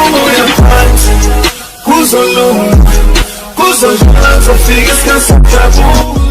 Ubuya phansi kuzolunga kuzodlula kuzofika isikhathi sokujabula.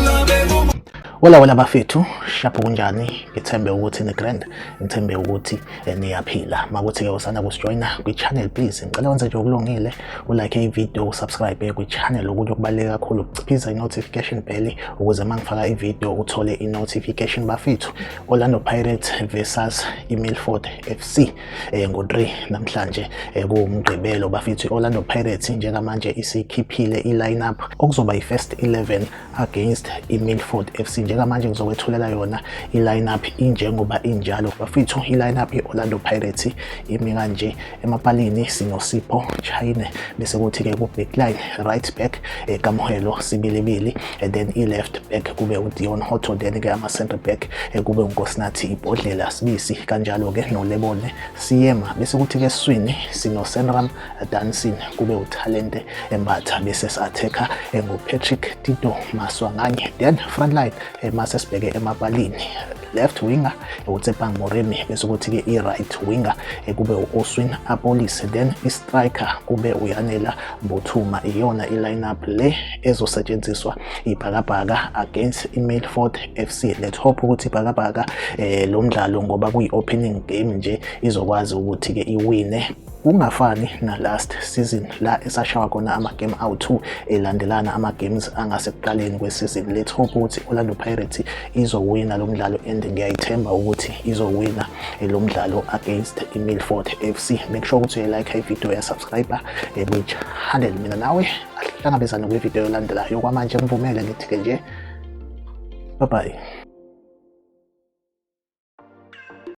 Hola hola bafethu, shapho kunjani? Ngithembe ukuthi ni grand, ngithembe ukuthi niyaphila. Makuthi ke usanda kusijoyina kwi-channel, please ngicela wenze nje okulungile, ulike i-video, usubscribe kwi-channel. Okunye okubaluleke kakhulu ukuciphiza i-notification bell ukuze uma ngifaka i-video uthole i-notification bafethu. Orlando Pirates versus i-Milford FC ngo-3 namhlanje kuwumgqibelo bafethu. I-Orlando Pirates njengamanje isikhiphile i-lineup okuzoba i-first 11 against i-Milford FC. Njengamanje ngizokwethulela yona i-lineup injengoba injalo bafethu. I-lineup ye-Orlando Pirates imi kanje: emapalini sinoSipho Chaine, bese kuthi-ke ku-backline, right back Kamohelo Sibilibili, and then i-left back kube uDion Hotto, then-ke ama-center back kube uNkosinathi Ibhodlela Sibisi, kanjalo-ke noLebone Siyema, bese kuthi-ke esiswini sinoSenram Dansin, kube uThalente Mbatha, bese si-attack-a nguPatrick Tito Maswanganye. Then frontline, mase sibheke emapalini, left winger uTsepang Moremi, bese kuthi-ke i-right winger kube u-Oswin Appollis, then i-striker kube uYanela Mbuthuma. Iyona i-lineup le ezosetshenziswa ibhakabhaka against i-Milford FC. Let's hope ukuthi ibhakabhaka lo mdlalo, ngoba kuyi-opening game nje, izokwazi ukuthi-ke iwine, kungafani na last season la esashawa khona ama-game awu-2 elandelana, ama-games angasekuqaleni kwe-season. Let's hope ukuthi Orlando Pirates izowina lo mdlalo, and ngiyayithemba ukuthi izowina lo mdlalo against i-Milford FC. Make sure ukuthi uyayilike i-video, uyasubscribe kwi-channel. Mina nawe ahlangabezane kwividiyo elandelayo. Kwamanje ngivumele ngithi-ke nje bye bye.